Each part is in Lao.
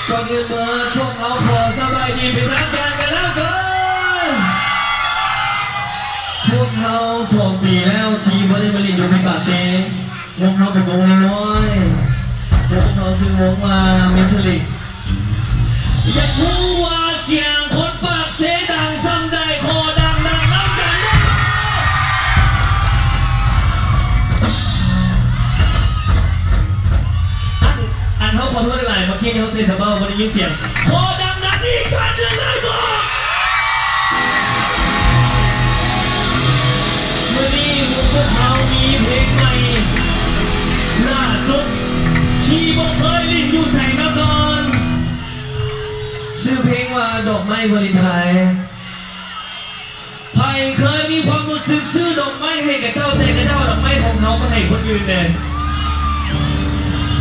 ກ່ອນອື່ນໝົດ ພວກເຮົາຂໍສະບາຍດີເປັນທາງການກັນແລ້ວເດີ. ພວກເຮົາສອງປີແລ້ວທີ່ບໍ່ໄດ້ມາຫຼິ້ນຢູ່ທີ່ປາກເຊ. ວົງເຮົາເປັນວົງນ້ອຍໆ ແຕ່ພວກເຮົາຊື່ວົງວ່າເມທາລິກ. ຢາກຮູ້ວ່າສຽງຄົນປາກເຊດັງສ່ຳໃດ? ຂໍດັງໆນຳກັນເດີ. ອັນ ອັນ ເຮົາຂໍໂທດຫຼາຍໆ ເມື່ອກີ້ນີ້ເຮົາໃສ່ສະເບົາ ບໍ່ໄດ້ຍິນສຽງ. ຂໍດັງໆອີກຄັ້ງໜຶ່ງໄດ້ບໍ່? ມື້ນີ້ພວກເຮົາມີເພງໃໝ່ລ່າສຸດທີ່ບໍ່ເຄີຍຫຼິ້ນຢູ່ໃສມາກ່ອນ ຊື່ເພງວ່າດອກໄມ້ວາເລນທາຍ. ໃຜເຄີຍມີຄວາມຮູ້ສຶກຊື້ດອກໄມ້ໃຫ້ຂະເຈົ້າ ແຕ່ຂະເຈົ້າເອົາດອກໄມ້ຂອງເຮົາໄປໃຫ້ຄົນອື່ນແດ່?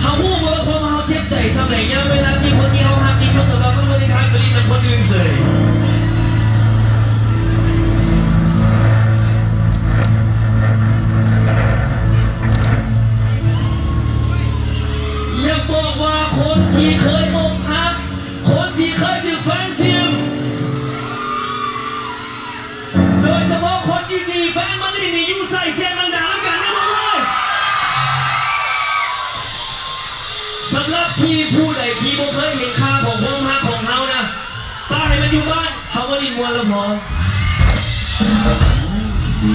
ເຮົາຮູ້ບໍ່ວ່າຄວາມເຮົາເຈັບໃຈສ່ຳໃດ ຍາມເວລາທີ່ຄົນທີ່ເຮົາຮັກທີ່ສຸດສຳລັບມື້ວາເລນທາຍໄປຫຼິ້ນນຳຄົນອື່ນເສີຍ? ຢາກບອກວ່າຄົນທີ່ເຄີຍອົກຫັກ ຄົນທີ່ເຄີຍຖືກແຟນຖິ້ມ ໂດຍສະເພາະຄົນທີ່ໜີແຟນມາຫຼິ້ນນີ້ຢູ່ໃສ? ສຽງດັງໆນຳກັນໄດ້ບໍ່ເອີຍ? ສຳລັບທີ່ຜູ້ໃດທີ່ບໍ່ເຄີຍເຫັນຄ່າຂອງຄວາມຮັກຂອງເຮົານະ ປະໃຫ້ມັນຢູ່ບ້ານ ເຮົາມາຫຼິ້ນມ່ວນລະພໍ.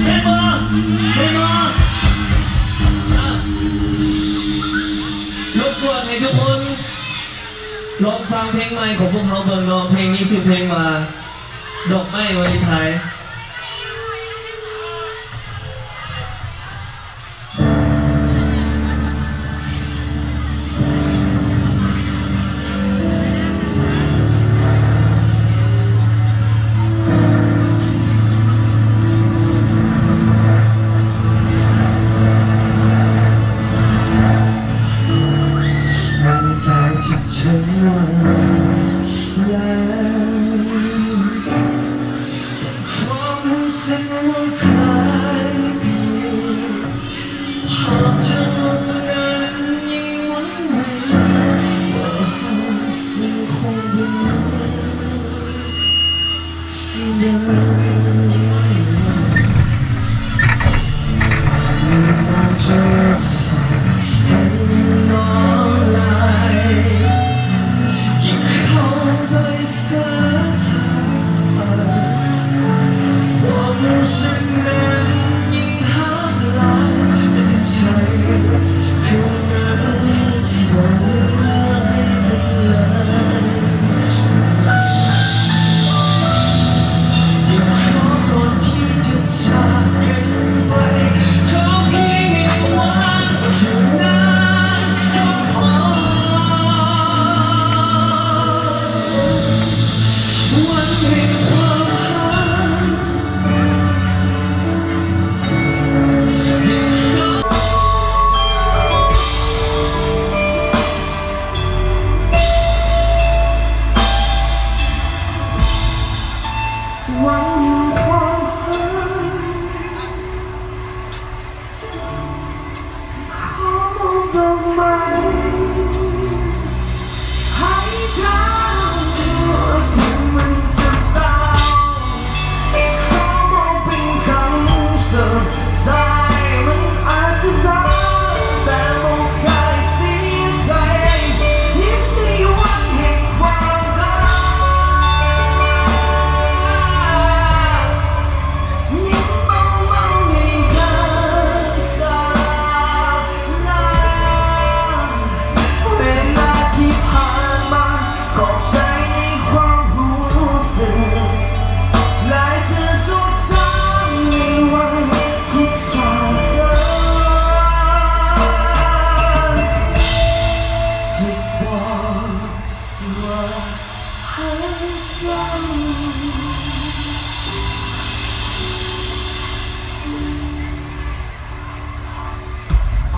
ແມ່ນບໍ່? ແມ່ນບໍ່? ອ່ະ ລົບກວນໃຫ້ທຸກຄົນລອງຟັງເພງໃໝ່ຂອງພວກເຮົາເບິ່ງເນາະ. ເພງນີ້ຊື່ເພງວ່າ ດອກໄມ້ວາເລນທາຍ.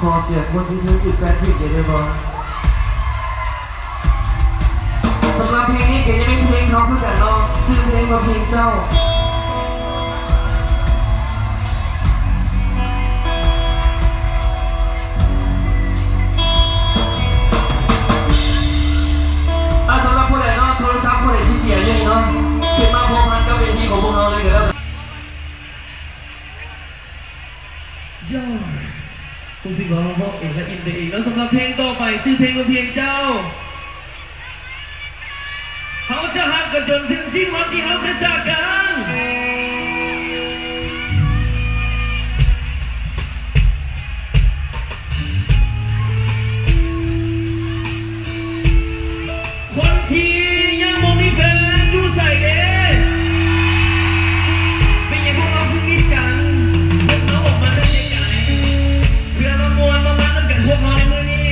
ຂໍສຽງຄົນທີ່ເຄີຍຖືກແຟນຖິ້ມແດ່ໄດ້ບໍ່? ສຳລັບເພງນີ້ກໍຍັງເປັນເພງເຮົາຄືກັນເນາະ ຊື່ເພງວ່າເພງເຈົ້າ. ເນາະ ເອີ ລະອິນໄປເອງເນາະ. ສຳລັບເພງຕໍ່ໄປ ຊື່ເພງວ່າພຽງເຈົ້າ. ເຮົາຈະຮັກກັນຈົນເຖິງສິ້ນວັນທີ່ເຮົາຈະຈາກກັນ. ຄົນທີ່ຍັງບໍ່ມີແຟນຢູ່ໃສເດ? ເປັນຫຍັງພວກເຮົາຄືມິດກັນ? ພວກເຮົາອອກມາແຕ່ໄກໆ ເພື່ອມາມ່ວນມາມັນນຳກັນ ພວກເຮົາໃນມື້ນີ້.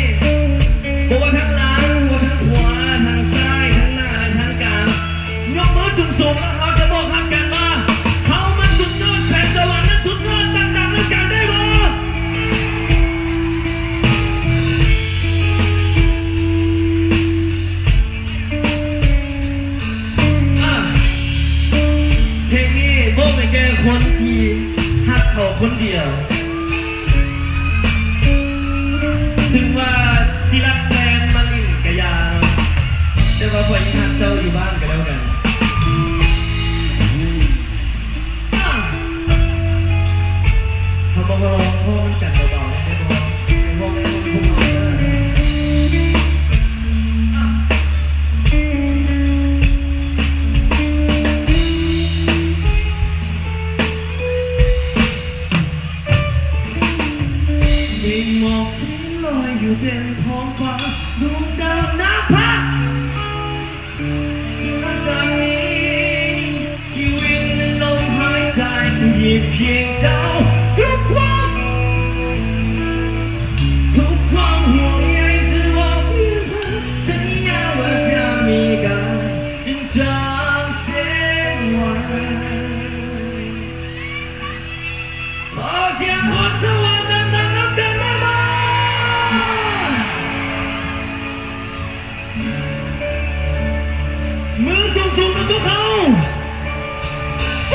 ບໍ່ວ່າທາງຫຼັງ ບໍ່ວ່າທາງຂວາ ທາງຊ້າຍ ທາງໜ້າ ແລະ ທາງກາງ ຍົກມືສູງໆ ແລ້ວເຮົາຈະບອກຮັກກັນວ່າ ເຮົາມັນສຸດຍອດ ແສງສະຫວ່າງມັນສຸດຍອດ ຕັ້ງໆ ນຳກັນໄດ້ບໍ່? ອ່ະ ເພງນີ້ມອບໃຫ້ແກ່ຄົນທີ່ຮັກເຂົາຄົນດຽວ. ເຖິງວ່າຊິລັກແຟນມາຫຼິ້ນກະຢ່າ ແຕ່ວ່າຂ້ອຍຍັງຮັກເຈົ້າຢູ່ບ້ານກະແລ້ວກັນ. ອ່ະ ເຮົາມາຮ້ອງພ້ອມກັນເບົາໆ ໄດ້ບໍ່? ຮ້ອງໃຫ້ພວກເຮົາເດີ. ອ່ະ ມີหมอกที่ลอยอยู่เต็มท้องฟ้า ดวงดาวนภา ซึ่งนับจากนี้ ชีวิตและลมหายใจ มีเพียงเจ้า ทุกความ ทุกความห่วงใยจะมอบเพื่อเธอ สัญญาว่าจะมีกัน จนจางเส้นวัน ຂໍສຽງພອນສະຫວັນດັງໆ ນຳກັນໄດ້ບໍ່? ມືສູງໆ ນຳພວກເຮົາ ໄປ!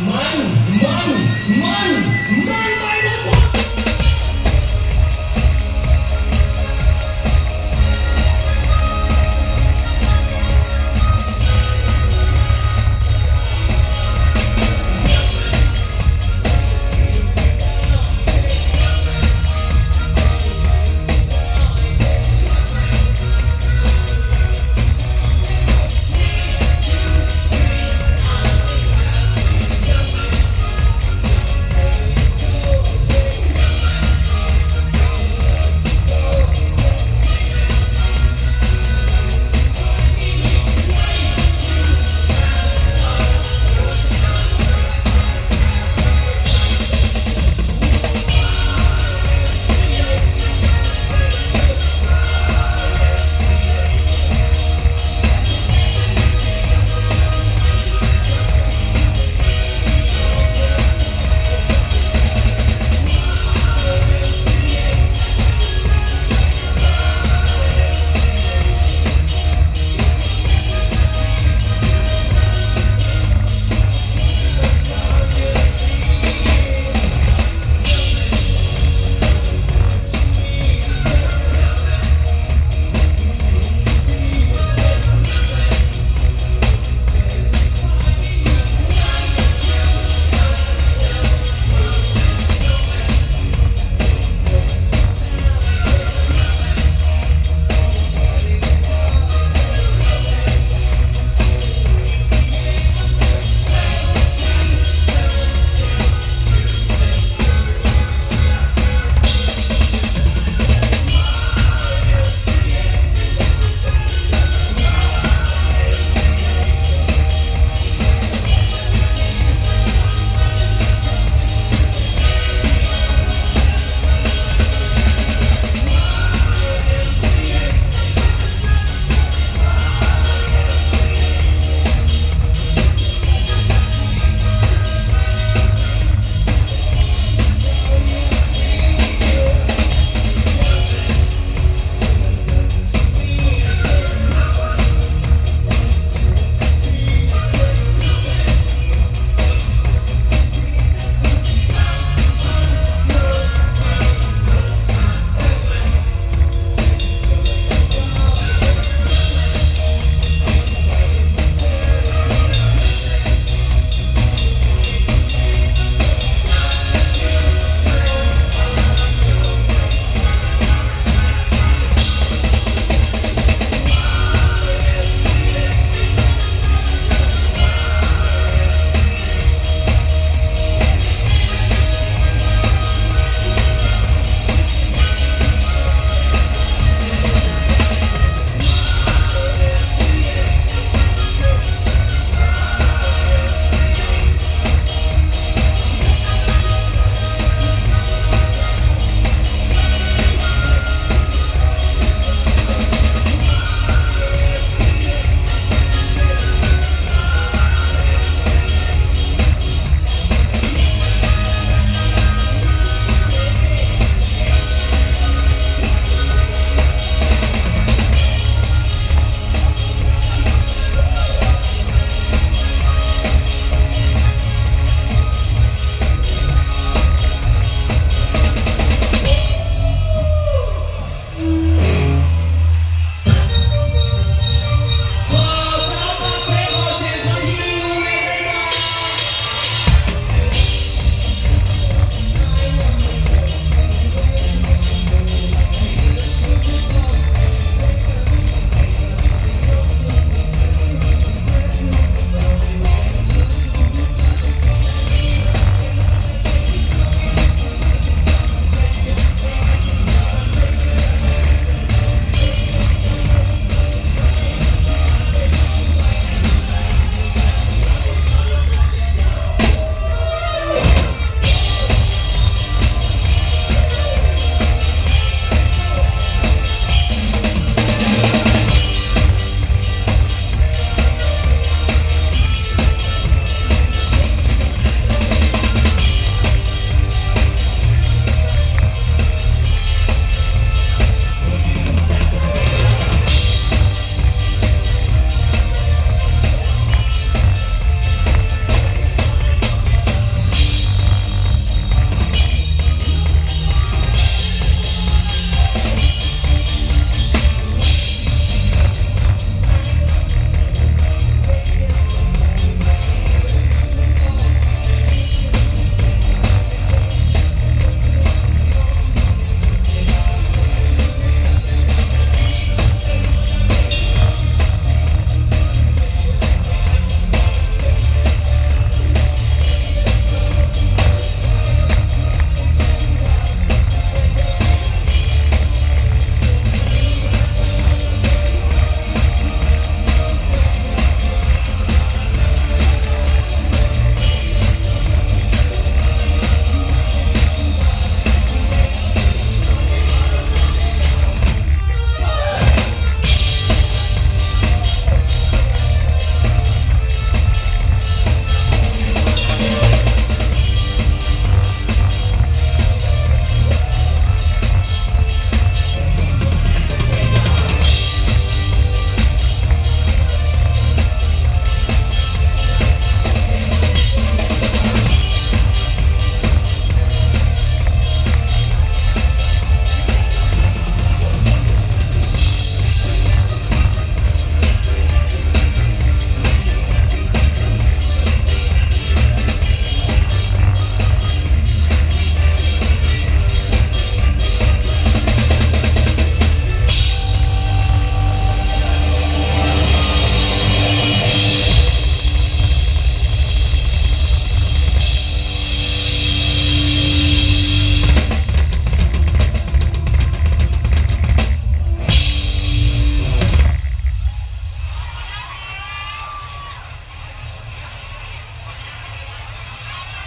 ມັນ ມັນ ມັນ ມັນໄປໝົດ.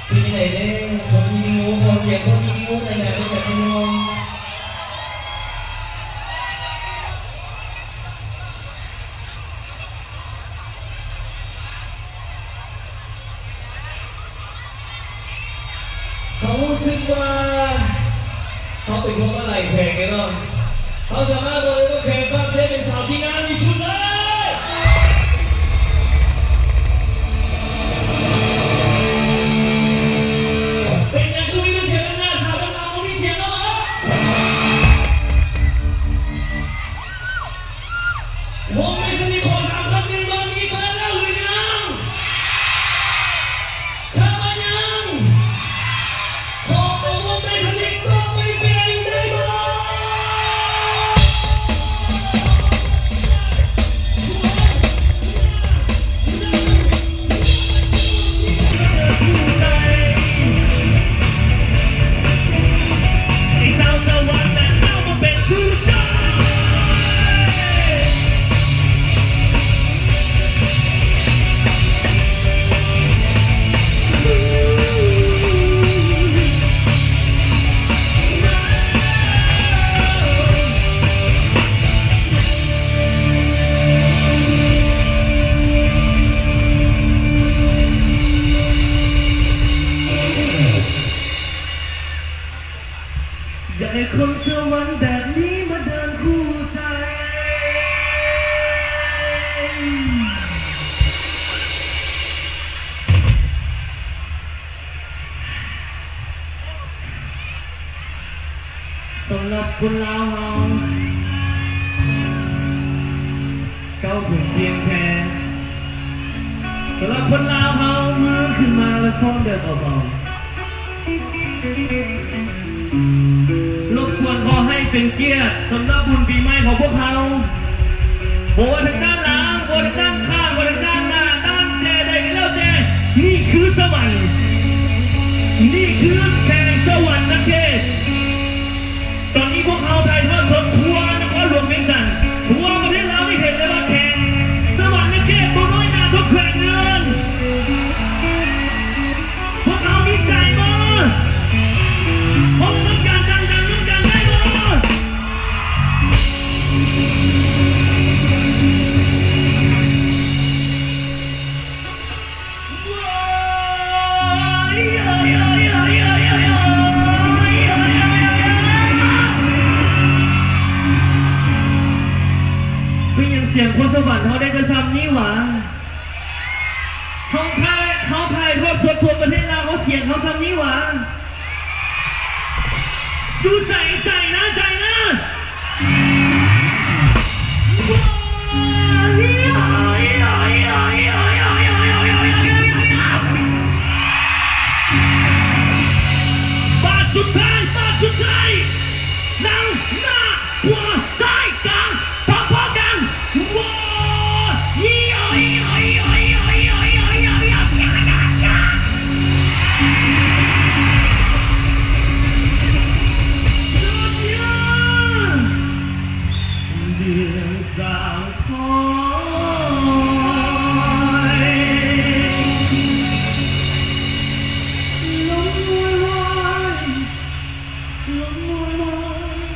ເປັນຈັ່ງໃດເດ້ ຄົນທີ່ມີງູ ຂໍສຽງຄົນທີ່ມີງູໜ້ອຍແດ່ ເປັນຈັ່ງໃດແດ່? ເຮົາຮູ້ສຶກວ່າເຮົາໄປທົ່ວມາຫຼາຍແຂວງແລ້ວເນາະ ເຮົາສາມາດບອກໄດ້ວ່າແຂວງປາກເຊເປັນສາວທີ່ງາມທີ່ສຸດເລີຍ. ເປັນຫຍັງຄືມີແຕ່ສຽງນຳໜ້າ ສາວນຳຫຼັງບໍ່ມີສຽງເນາະ? ວົງເມທາລີ ຂໍຖາມຄຳໜຶ່ງວ່າມີແຟນແລ້ວຫຼືຍັງ? ຖ້າວ່າຍັງ ຂໍຕົວວົງເມທາລີຕໍ່ໄປເປັນໄດ້ບໍ່? ຢາກໃຫ້ຄົນສະຫວັນແບບນີ້ມາເດີນຄູ່ໃຈ. ສຳລັບຄົນລາວເຮົາ ເຈົ້າຖືກພຽງແຄ່ ສຳລັບຄົນລາວເຮົາ ມືຂຶ້ນມາແລະຟ້ອນແບບເບົາໆ. ລົບກວນຂໍໃຫ້ເປັນກຽດສຳລັບບຸນປີໃໝ່ຂອງພວກເຮົາ. ບໍ່ວ່າທາງດ້ານຫຼັງ, ບໍ່ວ່າທາງດ້ານຂ້າງ, ບໍ່ວ່າທາງດ້ານໜ້າ, ດ້ານແຈໃດກໍແລ້ວແຕ່, ນີ້ຄືສະຫວັນ. ນີ້ຄືແຂວງສະຫວັນນະເຂດ. ຕອນນີ້ພວກເຮົາຖ່າຍທອດສົດທົ່ວນະຄອນຫຼວງວຽງຈັນ, ທົ່ວປະເທດລາວໄດ້ເຫັນແລ້ວວ່າແຂວງສະຫວັນນະເຂດບໍ່ນ້ອຍໜ້າເທົ່າແຂວງອື່ນ. ພວກເຮົາມີໃຈບໍ່? ຮ້ອງນຳກັນ ດັງໆ ນຳກັນໄດ້ບໍ່? ເປັນຫຍັງສຽງຄົນສະຫວັນເຮົາໄດ້ແຕ່ຊ່ຳນີ້ຫວາ? ເຮົາຖ່າຍ ເຮົາຖ່າຍທອດສົດທົ່ວປະເທດລາວ ເຮົາສຽງເຮົາຊ່ຳນີ້ຫວາ? ຢູ່ໃສ ໃຈນະ ໃຈນະ. ບາດສຸດທ້າຍ ບາດສຸດທ້າຍ ໜັງໜ້າ ຂວາ ຊ້າຍ ກາງ ພ້ອມໆກັນ ໂຫວ ເດືອນສາວຄອຍ ລົມວອຍວອຍ ລົມວອຍວອຍ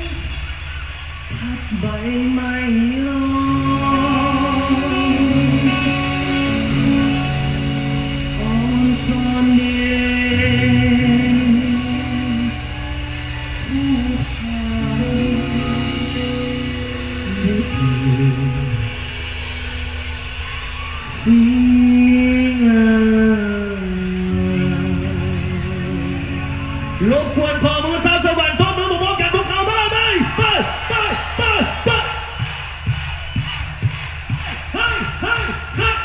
ພັດໃບໄມ້ລອຍ ອ່ອນຊອນເຢັນ ຜູ້ພານໄດ້ເກີດ ສີງາມ. ລົບກວນຂໍມືຊາວສະຫວັນ ຕົບມືພ້ອມໆກັນ ພວກເຮົາມາ ໄປ ໄປ ໄປ ໄປ ໄປ ເຮີ້ຍ ເຮີ້ຍ ເຮີ້ຍ.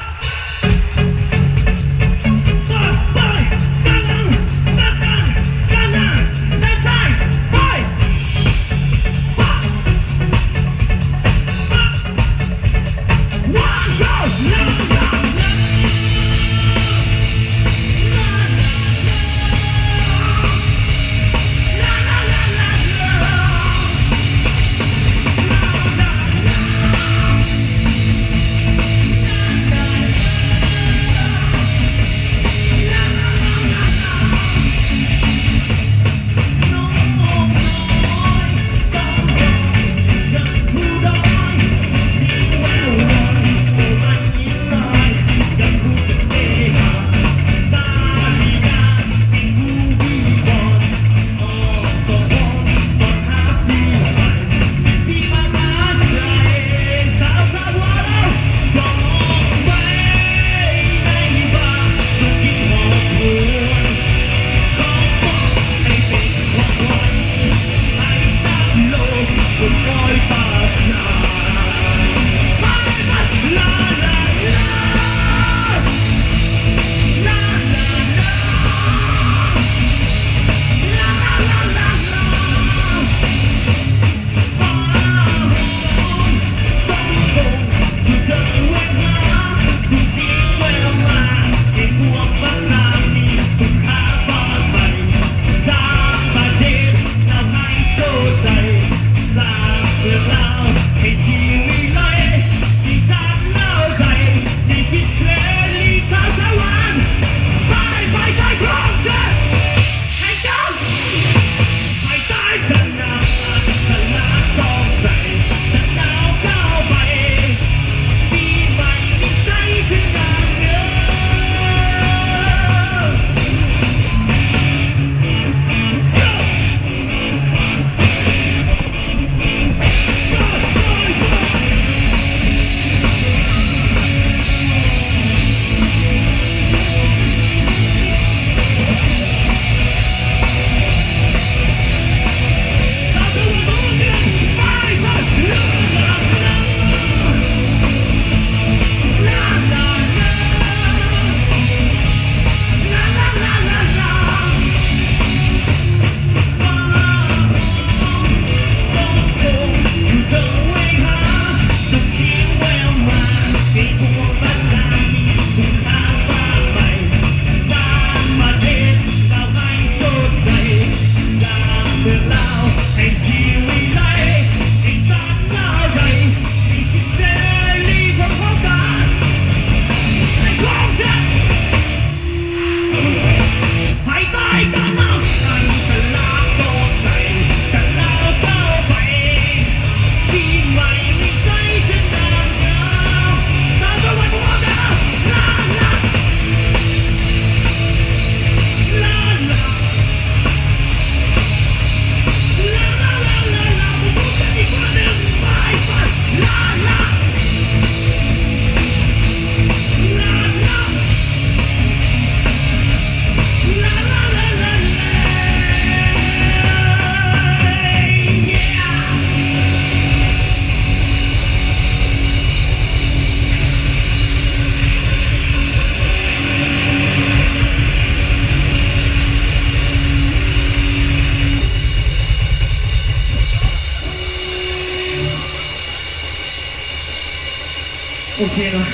ເພງວະ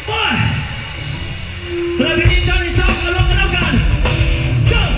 ໂອ້ຍ ສຳລັບເພງນີ້ ເຈົ້ານີ້ຊອກອາລົມກັນແລ້ວກັນ ເຈົ້າ.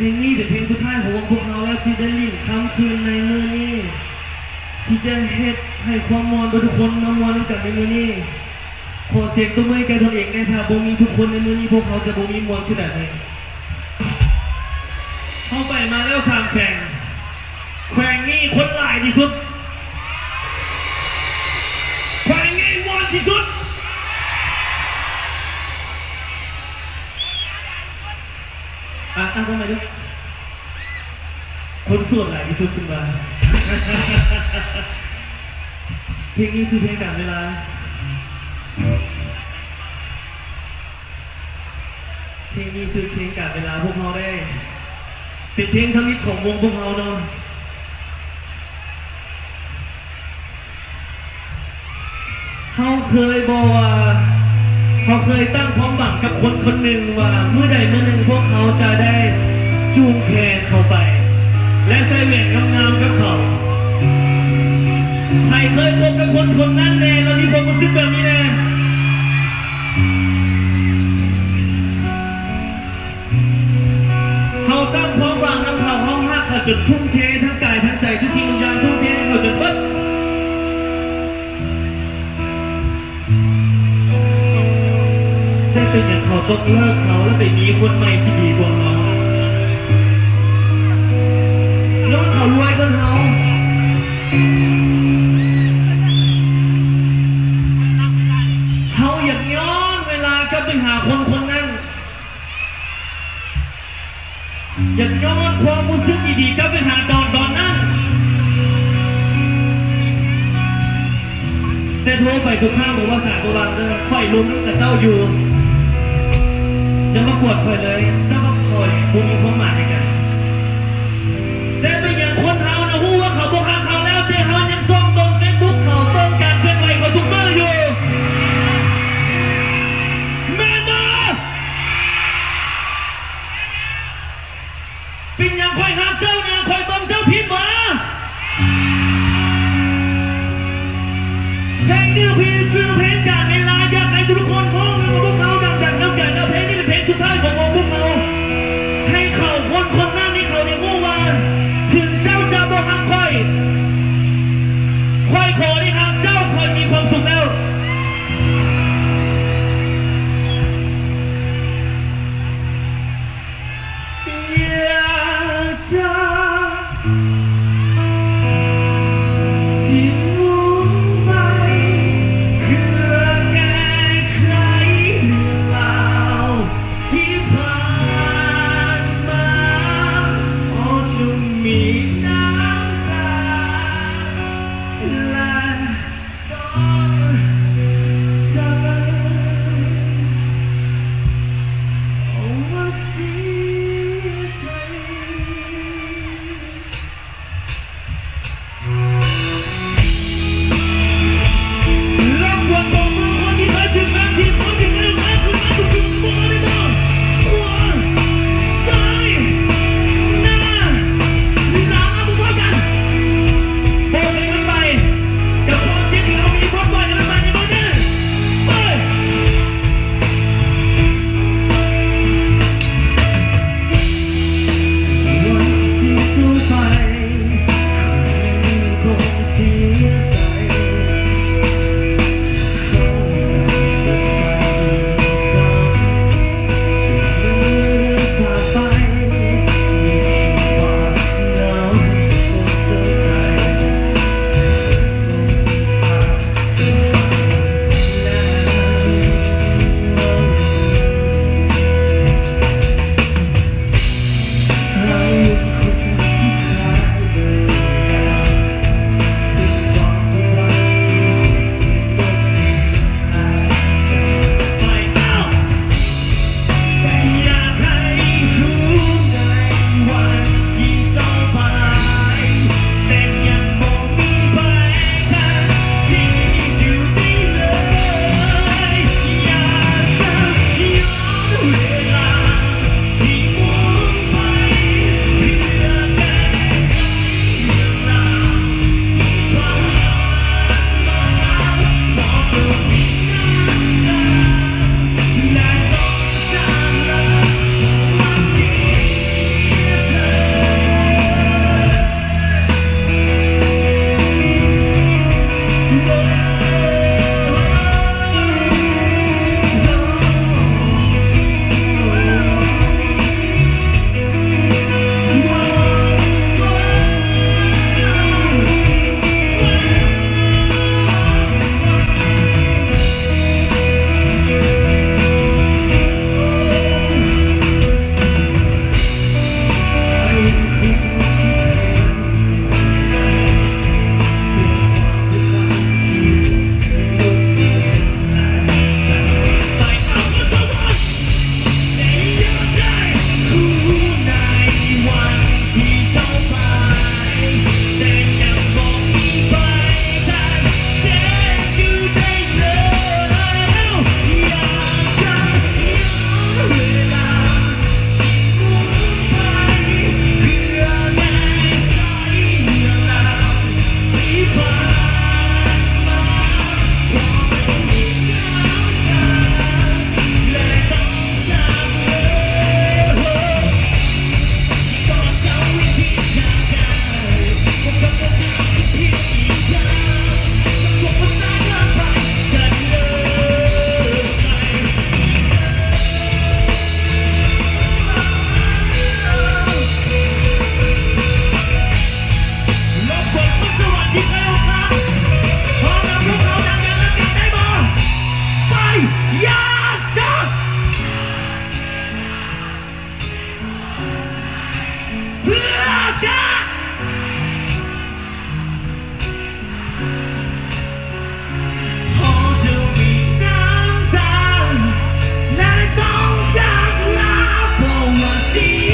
ເພງນີ້ເປັນເພງສຸດທ້າຍຂອງພວກເຮົາແລ້ວ ທີ່ໄດ້ຫຼິ້ນຄ່ຳຄືນໃນມື້ນີ້. ທີ່ຈະເຮັດໃຫ້ຄວາມມ່ວນເບິດທຸກຄົນມາມ່ວນນຳກັນໃນມື້ນີ້. ຂໍສຽງຕົບມືໃຫ້ແກ່ຕົນເອງແດ່. ຖ້າບໍ່ມີທຸກຄົນໃນມື້ນີ້ ພວກເຮົາຈະບໍ່ມີມ່ວນຄືແບບນີ້. ເຮົາໄປມາແລ້ວສາມແຂວງ. ແຂວງນີ້ຄົນຫຼາຍທີ່ສຸດ. ແຂວງນີ້ມ່ວນທີ່ສຸດ. ອ່ະ ອ່ານໃໝ່ເດີ້. ຄົນໂສດຫຼາຍທີ່ສຸດເພິ່ນວ່າ. ເພງນີ້ຊື່ເພງການເວລາ. ເພງນີ້ຊື່ເພງການເວລາ. ພວກເຮົາໄດ້ ເປັນເພງທຳອິດຂອງວົງພວກເຮົາເນາະ. ເຮົາເຄີຍບອກວ່າ ເຮົາເຄີຍຕັ້ງຄວາມຫວັງກັບຄົນຄົນໜຶ່ງວ່າ ມື້ໃດມື້ໜຶ່ງພວກເຮົາຈະໄດ້ຈູງແຂນເຂົາໄປ ແລະ ໃສ່ແຫວນງາມໆກັບເຂົາ. ໃຜເຄີຍພົບກັບຄົນຄົນນັ້ນແດ່ ແລ້ວມີຄວາມຮູ້ສຶກແບບນີ້ແດ່? ເຮົາຕັ້ງຄວາມຫວັງນຳເຂົາ, ເຮົາຮັກເຂົາຈົນທຸ່ມເທທັງກາຍທັງໃຈ, ທຸກສິ່ງທຸກຢ່າງທຸ່ມເທໃຫ້ເຂົາຈົນເບິດ. ແຕ່ເປັນຫຍັງເຂົາຕ້ອງເລີກເຮົາ ແລະ ໄປມີຄົນໃໝ່ທີ່ດີກວ່າເຮົາ? ຍ້ອນເຂົາລວຍກວ່າເຮົາ. ເຮົາຢາກຍ້ອນເວລາກັບໄປຫາຄົນຄົນນັ້ນ. ຢາກຍ້ອນຄວາມຮູ້ສຶກດີໆກັບໄປຫາຕອນຕອນນັ້ນ. ແຕ່ໂທໄປທຸກຄັ້ງ ບໍ່ວ່າສາຍບໍ່ວ່າງເດີ້, ຂ້ອຍລົມນຳກັບເຈົ້າຢູ່. ຢ່າມາກວດຂ້ອຍເລີຍ, ເຈົ້າກັບຂ້ອຍບໍ່ມີຄວາມໝາຍໃນກັນ. ແຕ່ເປັນຫຍັງຄົນເຮົານະ ຮູ້ວ່າເຂົາບໍ່ຮັກເຮົາແລ້ວ ແຕ່ເຮົາຍັງສ່ອງເບິ່ງເຟສບຸກເຂົາ, ເບິ່ງການເຄື່ອນໄຫວເຂົາທຸກມື້ຢູ່. ແມ່ນບໍ່? ເປັນຫຍັງຂ້ອຍຮັກເຈົ້ານະ ຂ້ອຍເບິ່ງເຈົ້າຜິດຫວາ? ເພງນີ້ຄືຊື່ເພງການເວລາ. ຢາກໃຫ້ທຸກໆຄົນຮ້ອງນຳກັບພວກເຮົາດັງໆນຳກັນ, ແລ້ວເພງນີ້ເປັນເພງສຸດທ້າຍຂອງວົງພວກເຮົາ. ໃຫ້ເຂົາຄົນຄົນ ຢາກຈະ ເພື່ອຈະ ຂໍຈົ່ງມີນ້ຳຕາ ແລະຕ້ອງຈາກລາ ເພາະວ່າເສຍ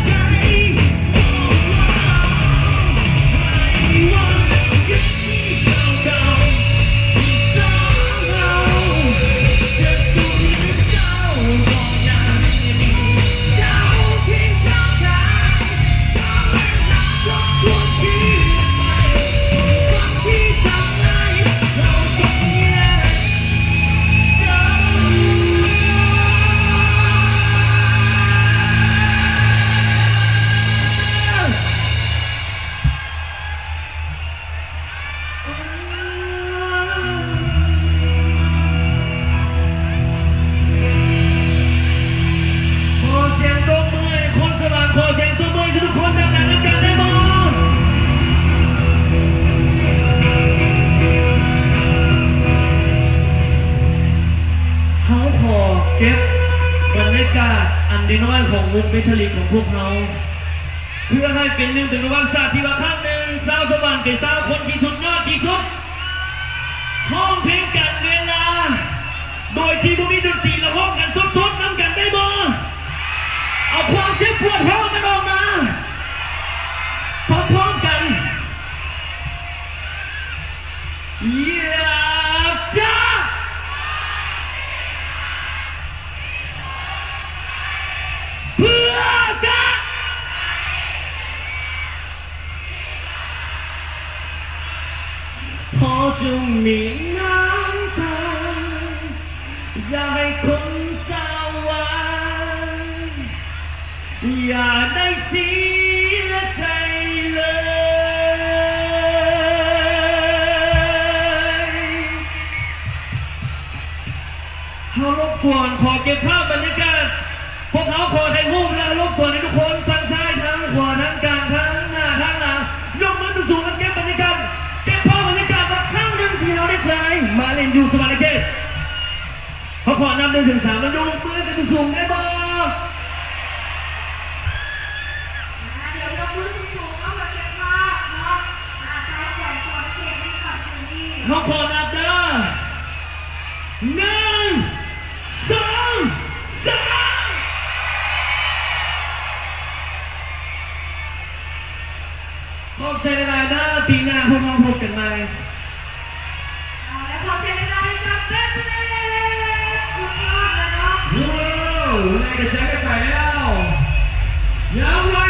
ໃຈ. ຂໍສຽງຕົບມືໃຫ້ຄົນສະຫວ່າງ ຂໍສຽງຕົບມືໃຫ້ທຸກໆຄົນດັງໆນຳກັນໄດ້ບໍ່? ເຮົາຂໍເກັບບັນຍາກາດອັນດີນ້ອຍຂອງວົງເມທາລິກຂອງພວກເຮົາ ເພື່ອໃຫ້ເປັນໜຶ່ງເປັນປະຫວັດສາດທີ່ວ່າຄັ້ງໜຶ່ງຊາວສະຫວັນເປັນຊາວຄົນທີ່ສຸດຍອດທີ່ສຸດ ຮ້ອງເພງກັນເວລາ ໂດຍທີ່ບໍ່ມີດົນຕີ ລະຮ້ອງກັນສົດໆນຳກັນໄດ້ບໍ່? ເອົາຄວາມເຈັບປວດຮ້ອງມັນອອກມາ ພ້ອມໆກັນ. ຢາກຈະ ເພື່ອຈະ ຂໍຈົ່ງມີນ້ຳຕາ ຢ່າໃຫ້ຄົນສາວວ່າ ຢ່າໄດ້ເສຍໃຈເລີຍ. ເຮົາລົບກວນ ຂໍເກັບພາບບັນຍາກາດ ພວກເຮົາຂໍຖ່າຍຮູບ ແລະ ລົບກວນໃຫ້ທຸກຄົນ ທັງຊ້າຍ ທັງຂວາ ທັງກາງ ທັງໜ້າ ທັງຫຼັງ ຍົກມືສູງໆ ແລະ ເກັບບັນຍາກາດ ເກັບພາບບັນຍາກາດວ່າຄັ້ງໜຶ່ງທີ່ເຮົາໄດ້ເຄີຍມາຫຼິ້ນຢູ່ສະຫວັນນະເຂດ. ເຮົາຂໍນັບໜຶ່ງເຖິງສາມ ແລ້ວຍົກມືຂຶ້ນສູງໆ ໄດ້ບໍ່? ອ່າ ດຽວຍົກມືສູງໆ ເຮົາມາເກັບພາບເນາະ ອ່າ ຊາວແຂວງສະຫວັນນະເຂດໃນຄ່ຳຄືນນີ້ ເຮົາຂໍນັບເດີ ໜຶ່ງ ສອງ ສາມ ຂອບໃຈຫຼາຍໆເດີ ປີໜ້າພວກເຮົາພົບກັນໃໝ່. ອ່າ ແລະ ຂໍສຽງດັງໆໃຫ້ກັບ Better Next ສຸດຍອດເລີຍເນາະ. ວ້າວ ໄລ່ກະແຈກັນໄປແລ້ວ ຍາມເວລາ